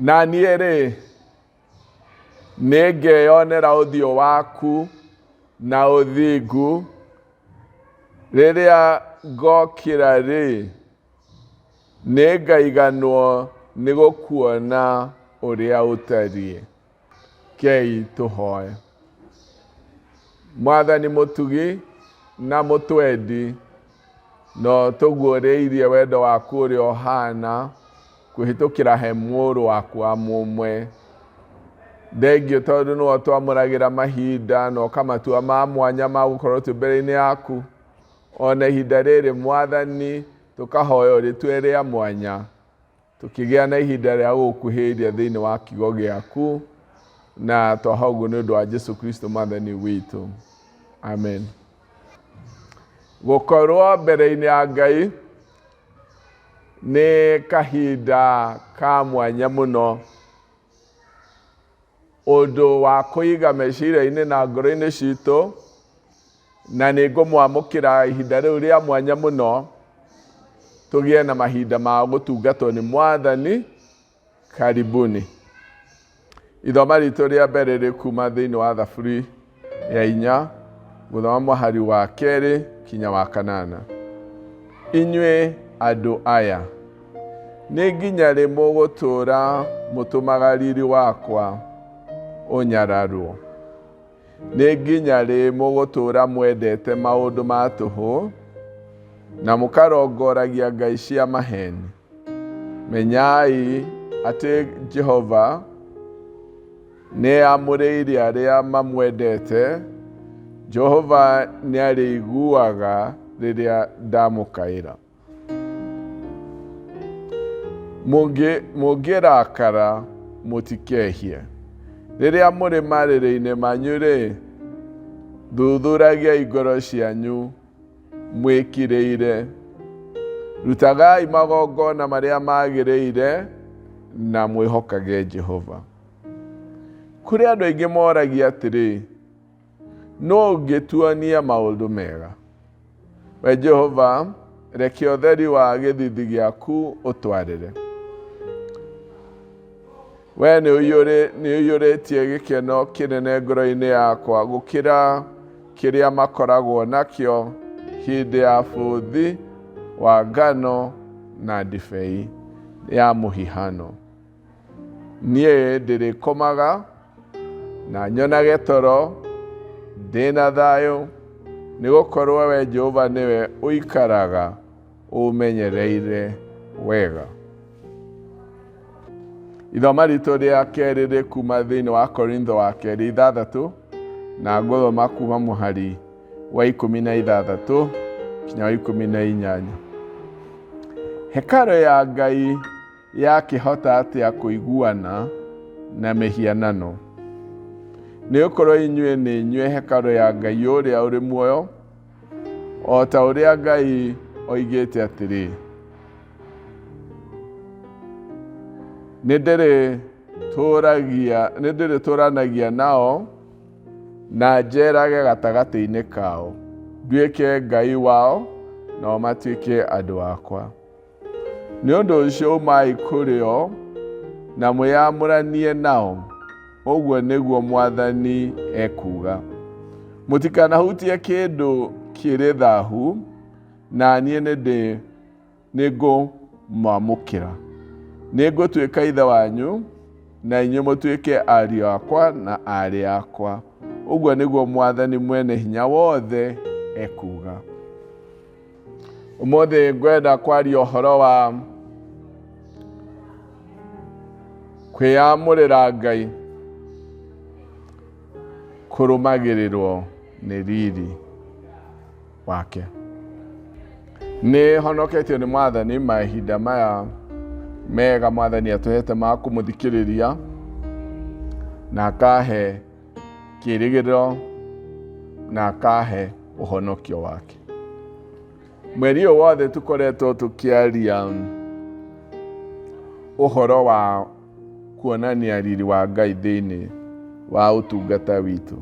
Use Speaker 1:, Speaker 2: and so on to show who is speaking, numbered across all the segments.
Speaker 1: Na niĩ-rĩ, nĩngeyonera ũthiũ waku na ũthingu, rĩrĩa ngokĩra-rĩ, nĩngaiganwo nĩ gũkuona ũrĩa ũtariĩ. Kei tũhoe. Mwathani mũtugi na mũtwendi, no tũguũrĩirie wendo waku ũrĩa ũhana kũhĩtũkĩra he mũrũ waku wa mũmwe. Thengio tondũ nĩwe ũtwamũragĩra mahinda na ũkamatua ma mwanya ma gũkorwo twĩ mbere-inĩ yaku. Ona ihinda rĩrĩ Mwathani tũkahoya ũrĩtue rĩa mwanya. Tũkĩgĩa na ihinda rĩa gũgũkuhĩrĩria thĩinĩ wa kiugo gĩaku, na twahoya ũguo nĩ ũndũ wa Jesu Kristo Mwathani witũ. Amen. Gũkorwo mbere-inĩ ya Ngai nĩ kahinda ka mwanya mũno, ũndũ wa kũiga meciria-inĩ na ngoro-inĩ citũ, na nĩ ngũmwamũkĩra ihinda rĩu rĩa mwanya mũno, tũgĩe na mahinda ma gũtungatwo nĩ Mwathani. Karibuni. Ithoma ritũ rĩa mbere rĩ kuma thĩinĩ wa Thaburi ya inya, gũthoma mũhari wa kerĩ kinya wa kanana. Inyuĩ andũ aya, nĩ nginya rĩ mũgũtũũra mũtũmaga riri wakwa ũnyararwo? Nĩ nginya rĩ mũgũtũũra mwendete maũndũ ma tũhũ, na mũkarongoragia ngai cia maheeni? Menyai atĩ Jehova nĩeyamũrĩire arĩa mamwendete, Jehova nĩarĩiguaga rĩrĩa ndamũkaĩra. Mũngĩrakara mũtikehie. Rĩrĩa mũrĩ marĩrĩ-inĩ manyu-rĩ, thuthuragiai ngoro cianyu mwĩkirĩire. Rutagai magongona marĩa magĩrĩire na mwĩhokage Jehova. Kũrĩ andũ aingĩ moragia atĩrĩ, Nũ ũngĩtuonia maũndũ mega? We Jehova, reke ũtheri wa gĩthithi gĩaku ũtwarĩre. We nĩ ũiyũrĩtie gĩkeno kĩnene ngoro-inĩ yakwa gũkĩra kĩrĩa makoragwo nakĩo hĩndĩ ya bũthi wa ngano na ndibei ya mũhihano. Niĩ ndĩrĩkomaga na nyonage toro ndĩ na thayũ, nĩ gũkorwo we Jehova nĩwe ũikaraga ũmenyereire wega. Ithoma ritũ rĩa kerĩ rĩ kuma thĩinĩ wa Korintho wa kerĩ ithathatũ na ngũthoma kuma mũhari wa 16 kinya wa 18. Hekarũ ya Ngai yakĩhota atĩa kũiguana na mĩhianano? Nĩ gũkorwo inyuĩ nĩ inyuĩ hekarũ ya Ngai ũrĩa ũrĩ muoyo, o ta ũrĩa Ngai oigĩte atĩrĩ, nĩ ndĩrĩtũranagia nao na njeerage gatagatĩ-inĩ kao, nduĩke Ngai wao, nao matuĩke andũ akwa. Nĩ ũndũ ũcio umai kũrĩ o na mwĩyamũranie nao, ũguo nĩguo Mwathani ekuuga. Mũtikanahutie kĩndũ kĩrĩ thahu, na niĩ nĩngũmwamũkĩra. Nĩngũtuĩka ithe wanyu, na inyuĩ mũtuĩke ariũ akwa na aarĩ akwa. Ũguo nĩguo Mwathani Mwene-Hinya Wothe ekuuga. Ũmũthĩ ngwenda kwaria ũhoro wa kwĩyamũrĩra Ngai kũrũmagĩrĩrwo nĩ riri wake. Nĩ honoketio nĩ Mwathani mahinda maya mega Mwathani atũhete ma kũmũthikĩrĩria na akahe kĩrĩgĩrĩro na akahe ũhonokio wake. Mweri ũyũ wothe tũkoretwo tũkĩaria ũhoro wa kuonania riri wa Ngai thĩinĩ wa ũtungata witũ.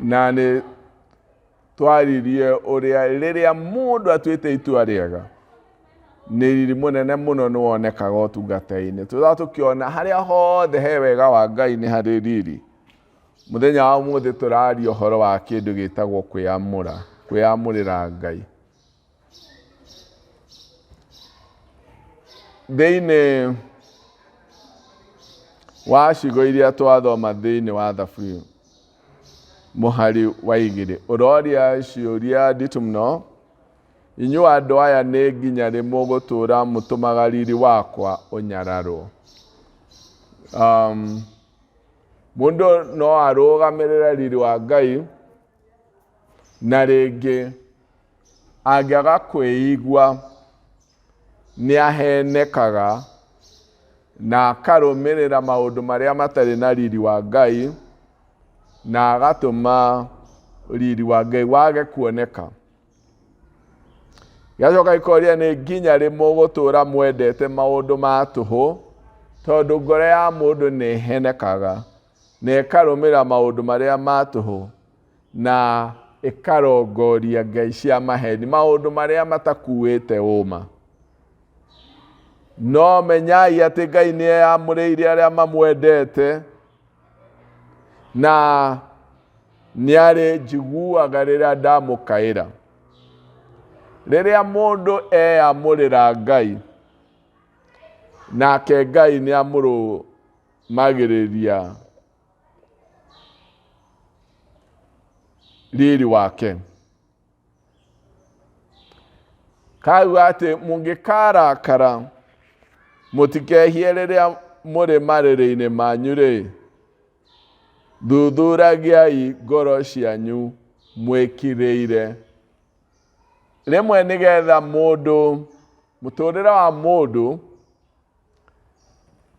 Speaker 1: Na nĩ twaririe ũrĩa rĩrĩa mũndũ atuĩte itua rĩega, Nĩ riri mũnene mũno nĩ wonekaga ũtungata-inĩ. Tũthaa tũkĩona harĩa hothe he wega wa Ngai nĩ harĩ riri. Mũthenya wa ũmũthĩ tũraria ũhoro wa kĩndũ gĩtagwo kwĩyamũra, kwĩyamũrĩra Ngai. Thĩinĩ wa ciugo iria twathoma thĩinĩ wa Thaburi mũhari wa igĩrĩ, ũroria ciũria nditũ mũno, inyuĩ andũ aya nĩ nginya rĩ mũgũtũũra mũtũmaga riri wakwa ũnyararwo? Mũndũ no arũgamĩrĩre riri wa Ngai na rĩngĩ angĩaga kwĩigua nĩ ahenekaga na akarũmĩrĩra maũndũ marĩa matarĩ na riri wa Ngai na agatũma riri wa Ngai wage kuoneka. Gĩgacoka gĩkoria nĩ nginya rĩ mũgũtũra mwendete maũndũ ma tũhũ, tondũ ngoro ya mũndũ nĩ ĩhenekaga na ĩkarũmĩrĩra maũndũ marĩa ma tũhũ na ĩkarongoria ngai cia maheni, maũndũ marĩa matakuĩte ũma. No menyai atĩ Ngai nĩ eyamũrĩire arĩa mamwendete na nĩ arĩ njiguaga rĩrĩa ndamũkaĩra. Rĩrĩa mũndũ eyamũrĩra Ngai, nake Ngai nĩ amũrũmagĩrĩria riri wake. Kauga atĩ mũngĩkarakara mũtikehie rĩrĩa mũrĩ marĩrĩ-inĩ manyu-rĩ, thuthuragiai ngoro cianyu mwĩkirĩire. Rĩmwe nĩgetha mũndũ, mũtũrĩre wa mũndũ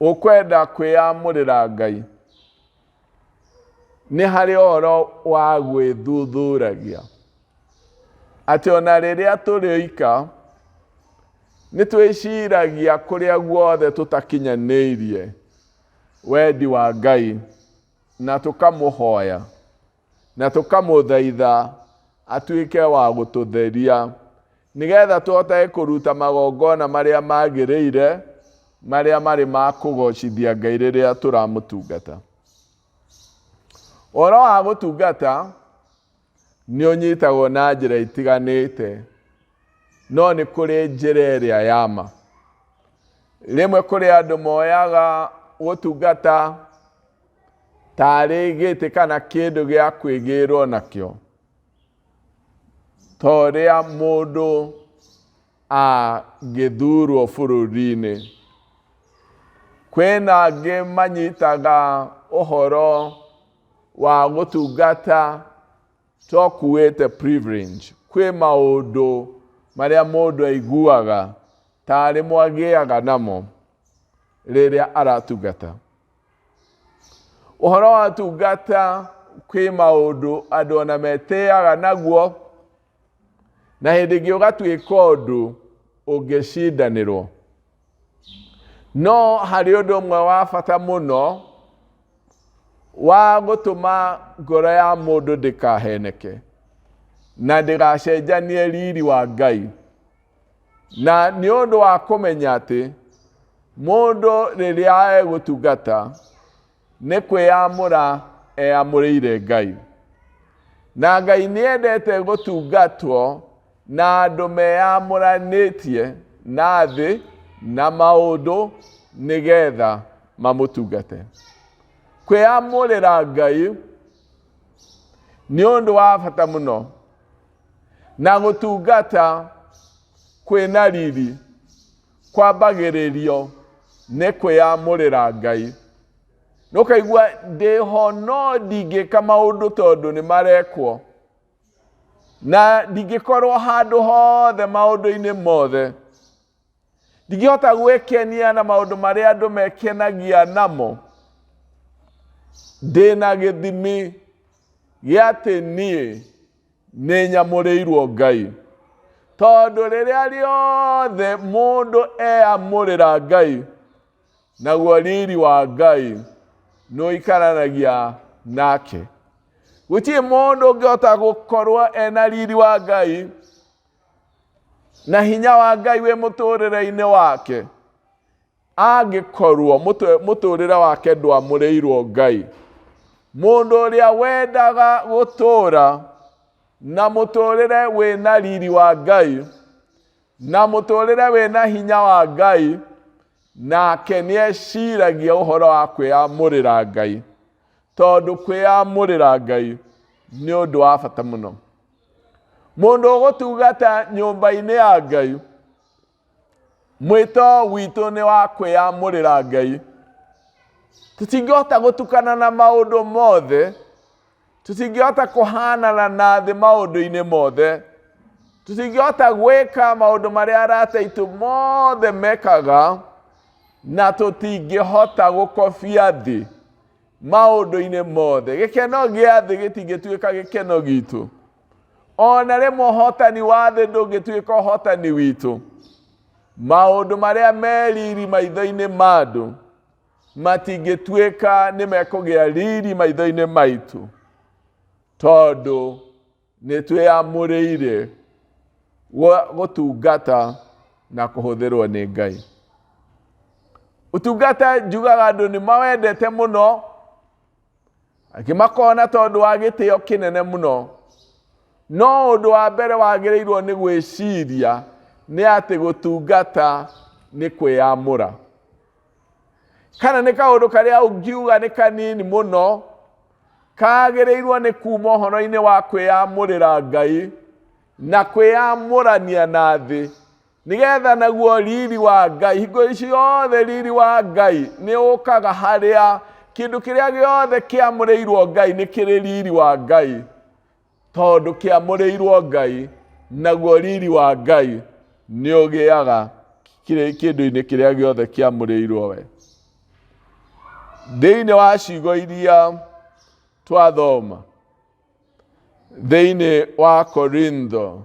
Speaker 1: ũkwenda kwĩyamũrĩra Ngai, nĩ harĩ ũhoro wa gwĩthuthuragia. Atĩ ona rĩrĩa tũrĩ oika, nĩ twĩciragia kũrĩa guothe tũtakinyanĩirie wendi wa Ngai na tũkamũhoya na tũkamũthaitha atuĩke wa gũtũtheria nĩgetha tũhotage kũruta magongona marĩa magĩrĩire marĩa marĩ ma kũgocithia Ngai rĩrĩa tũramũtungata. Ũhoro wa gũtungata nĩ ũnyitagwo na njĩra itiganĩte, no nĩ kũrĩ njĩra ĩrĩa ya ma. Rĩmwe kũrĩ andũ moyaga gũtungata tarĩ gĩtĩ kana kĩndũ gĩa kwĩgĩrwo nakĩo, ta ũrĩa mũndũ angĩthurwo bũrũri-inĩ. Kwĩna angĩ manyitaga ũhoro wa gũtungata tokuĩte privilege. Kwĩ maũndũ marĩa mũndũ aiguaga tarĩ mo agĩaga namo rĩrĩa aratungata. Ũhoro wa tungata kwĩ maũndũ andũ ona metĩaga naguo, na hĩndĩ ĩngĩ ũgatuĩka ũndũ ũngĩcindanĩrwo. No harĩ ũndũ ũmwe wa bata mũno wa gũtũma ngoro ya mũndũ ndĩkaheneke na ndĩgacenjanie riri wa Ngai, na nĩ ũndũ wa kũmenya atĩ mũndũ rĩrĩa egũtungata nĩ kwĩyamũra eyamũrĩire Ngai. Na Ngai nĩ endete gũtungatwo na andũ meyamũranĩtie na thĩ na maũndũ nĩgetha mamũtungate. Kwĩyamũrĩra Ngai nĩ ũndũ wa bata mũno, na gũtungata kwĩna riri kwambagĩrĩrio nĩ kwĩyamũrĩra Ngai. Nũkaigua ndĩho no ndingĩka maũndũ tondũ nĩ marekwo, na ndingĩkorwo handũ hothe maũndũ-inĩ mothe, ndingĩhota gwĩkenia na maũndũ marĩa andũ mekenagia namo. Ndĩna gĩthimi gĩa atĩ niĩ nĩ nyamũrĩirwo Ngai, tondũ rĩrĩa rĩothe mũndũ eyamũrĩra Ngai, naguo riri wa Ngai nĩ ũikaranagia nake. Gũtirĩ mũndũ ũngĩhota gũkorwo ena riri wa Ngai. Na hinya wa Ngai wĩ mũtũrĩre-inĩ wake, angĩkorwo mũtũrĩre wake ndwamũrĩirwo Ngai. Mũndũ ũrĩa wendaga gũtũra na mũtũrĩre wĩna riri wa Ngai, na mũtũrĩre wĩna hinya wa Ngai, nake nĩeciragia ũhoro wa kwĩyamũrĩra Ngai, tondũ kwĩyamũrĩra Ngai nĩ ũndũ wa bata mũno. Mũndũ ũgũtungata nyũmba-inĩ ya Ngai, mwĩto witũ nĩ wa kwĩyamũrĩra Ngai. Tũtingĩhota gũtukana na maũndũ mothe, tũtingĩhota kũhanana na thĩ maũndũ-inĩ mothe, tũtingĩhota gwĩka maũndũ marĩa arata aitũ mothe mekaga, na tũtingĩhota gũkobia thĩ maũndũ-inĩ mothe. Gĩkeno gĩa thĩ gĩtingĩtuĩka gĩkeno gitũ, ona rĩmwe ũhotani wa thĩ ndũngĩtuĩka ũhotani witũ. Maũndũ marĩa me riri maitho-inĩ ma andũ matingĩtuĩka nĩ mekũgĩa riri maitho-inĩ maitũ, tondũ nĩ twĩyamũrĩire gũtungata na kũhũthĩrwo nĩ Ngai. Ũtungata njugaga andũ nĩ mawendete mũno, angĩ makona tondũ wa gĩtĩo kĩnene mũno. No ũndũ wa mbere wagĩrĩirwo nĩ gwĩciria nĩ atĩ gũtungata nĩ kwĩyamũra. Kana nĩ kaũndũ karĩa ũngiuga nĩ kanini mũno, kagĩrĩirwo nĩ kuma ũhoro-inĩ wa kwĩyamũrĩra Ngai na kwĩyamũrania na thĩ, nĩgetha naguo riri wa Ngai, hingo ciothe riri wa Ngai nĩ ũkaga harĩa kĩndũ kĩrĩa gĩothe kĩamũrĩirwo Ngai nĩ kĩrĩ riri wa Ngai, tondũ kĩamũrĩirwo Ngai, naguo riri wa Ngai nĩ ũgĩaga kĩndũ-inĩ kĩrĩa gĩothe kĩamũrĩirwo we. Thĩinĩ wa ciugo iria twathoma thĩinĩ wa Korintho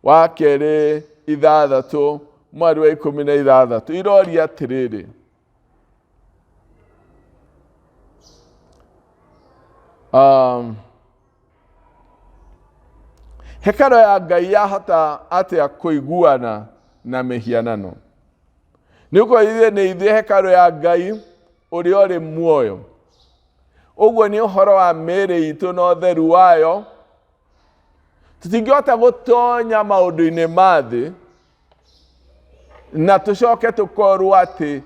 Speaker 1: wa kerĩ ithathatũ mweri wa 16, iroria atĩrĩrĩ, Hekarũ ya Ngai yahota atĩa kũiguana na mĩhianano? Nĩ ũkorwo ithuĩ nĩ ithuĩ hekarũ ya Ngai ũrĩa ũrĩ muoyo. Ũguo nĩ ũhoro wa mĩĩrĩ itũ na ũtheru wayo. Tũtingĩhota gũtonya maũndũ-inĩ ma thĩ na tũcoke tũkorwo atĩ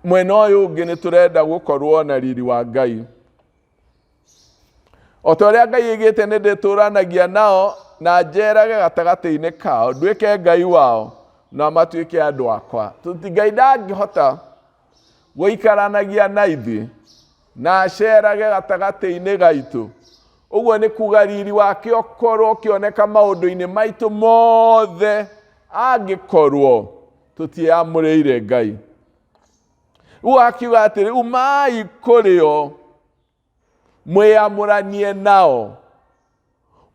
Speaker 1: mwena ũyũ ũngĩ nĩ tũrenda gũkorwo na riri wa Ngai. O ta ũrĩa Ngai oigĩte, nĩ ndĩtũranagia nao na njerage gatagatĩ-inĩ kao, nduĩke Ngai wao na matuĩke andũ akwa. Ngai ndangĩhota gũikaranagia na ithuĩ na acerage gatagatĩ-inĩ gaitũ. Ũguo nĩ kuga riri wake ũkorwo ũkĩoneka maũndũ-inĩ maitũ mothe angĩkorwo tũtiĩamũrĩire Ngai. Rĩu akiuga atĩrĩ, umai kũrĩ o, mwĩamũranie nao.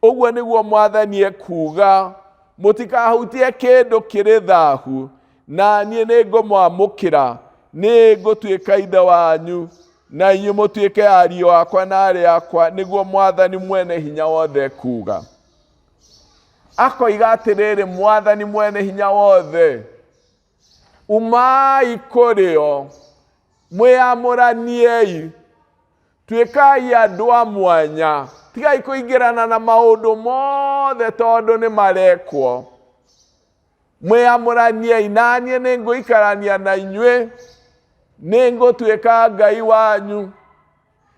Speaker 1: Ũguo nĩguo Mwathani ekuuga, mũtikahutie kĩndũ kĩrĩ thahu, na niĩ nĩngũmwamũkĩra, nĩngũtuĩka ithe wanyu, na inyuĩ mũtuĩke ariũ akwa na aarĩ akwa, nĩguo Mwathani mwene hinya wothe ekuuga. Akoiga atĩrĩrĩ, Mwathani mwene hinya wothe, umai kũrĩ o, mwĩamũraniei, tuĩkai andũ a mwanya, tigai kũingĩrana na maũndũ mothe tondũ nĩ marekwo. Mwĩamũraniei, na niĩ nĩ ngũikarania na inyuĩ, nĩ ngũtuĩka Ngai wanyu.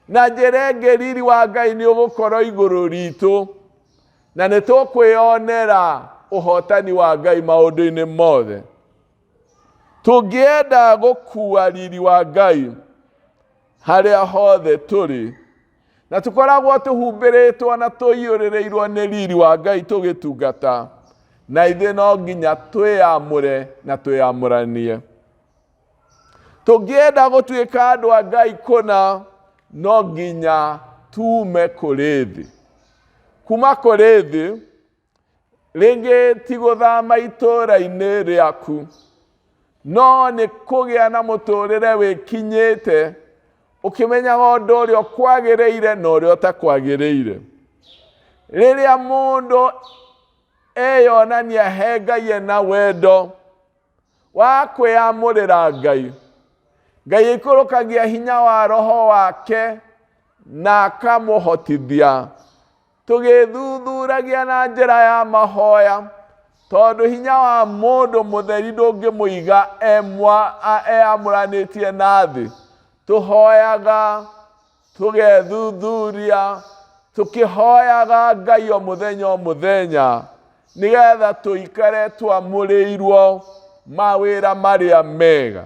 Speaker 1: Na njĩra ĩngĩ, riri wa Ngai nĩ ũgũkorwo igũrũ ritũ, na nĩ tũkwĩyonera ũhotani wa Ngai maũndũ-inĩ mothe. Tũngĩenda gũkua riri wa Ngai harĩa hothe tũrĩ, na tũkoragwo tũhumbĩrĩtwo na tũiyũrĩrĩirwo nĩ riri wa Ngai tũgĩtungata, na ithuĩ no nginya twĩyamũre na twĩyamũranie. Tũngĩenda gũtuĩka andũ a Ngai kũna, no nginya tume kũrĩ thĩ. Kuma kũrĩ thĩ, rĩngĩ ti gũthama itũũra-inĩ rĩaku, no nĩ kũgĩa na mũtũũrĩre wĩkinyĩte, ũkĩmenyaga ũndũ ũrĩa ũkwagĩrĩire na ũrĩa ũtakwagĩrĩire. Rĩrĩa mũndũ Eyonania he Ngai ena wendo wa kwĩyamũrĩra Ngai. Ngai aikũrũkagia hinya wa roho wake na akamũhotithia. Tũgĩthuthuragia na njĩra ya mahoya, tondũ hinya wa mũndũ mũtheri ndũngĩmũiga eyamũranĩtie na thĩ. Tũhoyaga, tũgethuthuria, tũkĩhoyaga Ngai o mũthenya o mũthenya, nĩgetha tũikare twamũrĩirwo mawĩra marĩa mega.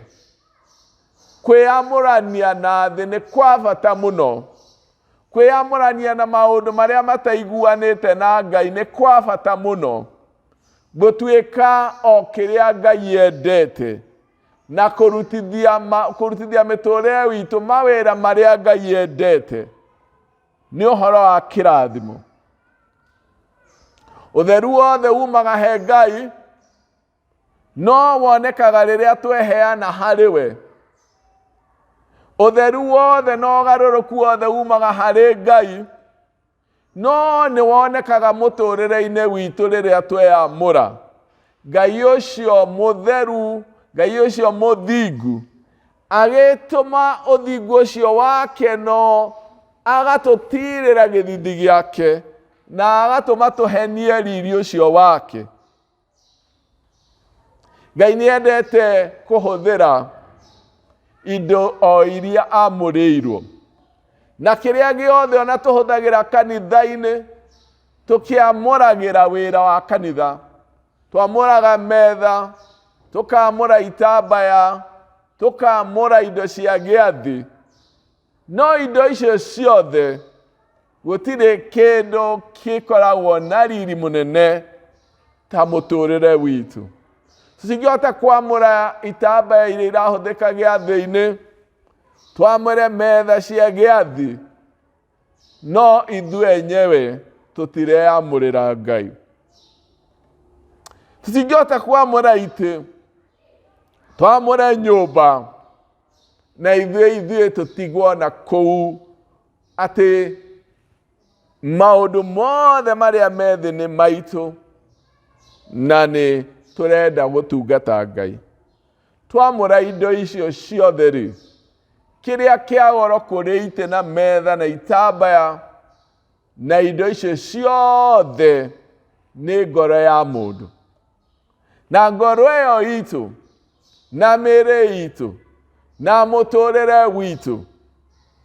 Speaker 1: Kwĩyamũrania na thĩ nĩ kwa bata mũno. Kwĩyamũrania na maũndũ marĩa mataiguanĩte na Ngai nĩ kwa bata mũno. Gũtuĩka o kĩrĩa Ngai endete na kũrutithia mĩtũrĩre witũ mawĩra marĩa Ngai endete nĩ ũhoro wa kĩrathimo. Ũtheru wothe umaga he Ngai, no wonekaga rĩrĩa tweheana harĩ we. Ũtheru wothe na ũgarũrũku wothe umaga harĩ Ngai, no nĩ wonekaga mũtũrĩre-inĩ witũ rĩrĩa tweyamũra. Ngai ũcio mũtheru, Ngai ũcio mũthingu, agĩtũma ũthingu ũcio wake no agatũtirĩra gĩthithi gĩake na agatũma tũhenie riri ũcio wake. Ngai nĩ endete kũhũthĩra indo o iria amũrĩirwo, na kĩrĩa gĩothe ona tũhũthagĩra kanitha-inĩ tũkĩamũragĩra wĩra wa kanitha. Twamũraga metha, tũkamũra itambaya, tũkamũra indo cia gĩathĩ. No indo icio ciothe gũtirĩ kĩndũ gĩkoragwo na riri mũnene ta mũtũrĩre witũ. Tũtingĩhota kwamũra itambaya iria irahũthĩka gĩathĩ-inĩ, twamũre metha cia gĩathĩ, no ithuĩ enyewe tũtireyamũrĩra Ngai. Tũtingĩhota kwamũra itĩ, twamũre nyũmba, na ithuĩ tũtigwo na kũu atĩ maũndũ mothe marĩa me thĩ nĩ maitũ na nĩ tũrenda gũtungata Ngai. Twamũra indo icio ciothe rĩ, kĩrĩa kĩa goro kũrĩ itĩ na metha na itambaya na indo icio ciothe nĩ ngoro ya mũndũ. Na ngoro ĩyo itũ na mĩĩrĩ itũ na mũtũrĩre witũ,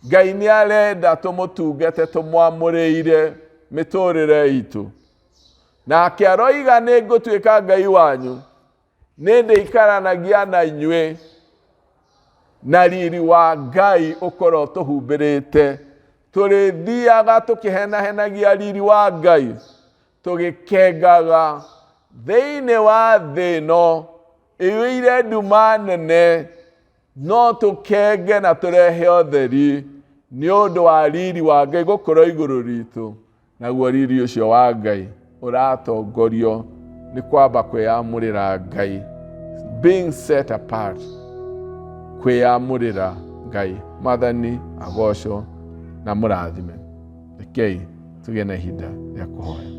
Speaker 1: Ngai nĩ arenda tũmũtungate tũmwamũrĩire mĩtũrĩre itũ. Nake aroiga nĩ ngũtuĩka Ngai wanyu, nĩ ndĩikaranagia na inyuĩ, na riri wa Ngai ũkorwo tũhumbĩrĩte. Tũrĩthiaga tũkĩhenahenagia riri wa Ngai, tũgĩkengaga thĩinĩ wa thĩ ĩno ĩiyũire nduma nene, no tũkenge na tũrehe ũtheri nĩ ũndũ wa riri wa Ngai gũkorwo igũrũ ritũ. Naguo riri ũcio wa Ngai ũratongorio nĩ kwamba kwĩyamũrĩra Ngai, being set apart, kwĩyamũrĩra Ngai. Mwathani agocwo na mũrathime. Rekei tũgĩe na ihinda rĩa kũhoya.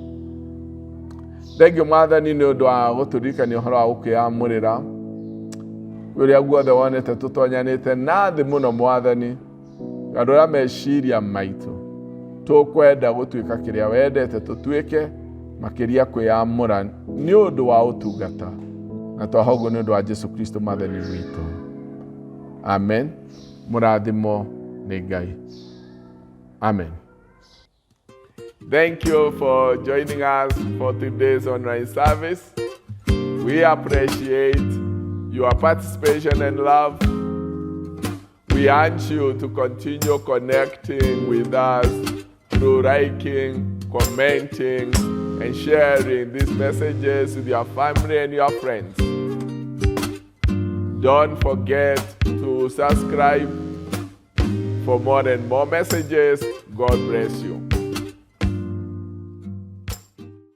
Speaker 1: Thengiũ Mwathani nĩ ũndũ wa gũtũririkania ũhoro wa gũkwĩyamũrĩra ũrĩa guothe wonete tũtonyanĩte na thĩ mũno. Mwathani, garũra meciria maitũ, tũkwenda gũtuĩka kĩrĩa wendete tũtuĩke, makĩria kwĩyamũra nĩ ũndũ wa ũtungata, na twahoguo nĩ ũndũ wa Jesu Kristo Mwathani witũ. Amen. Mũrathimo nĩ Ngai. Amen. Thank you for joining us for today's online service. We appreciate your participation and love. We urge you to continue connecting with us through liking, commenting, and sharing these messages with your family and your friends. Don't forget to subscribe for more and more messages. God bless you.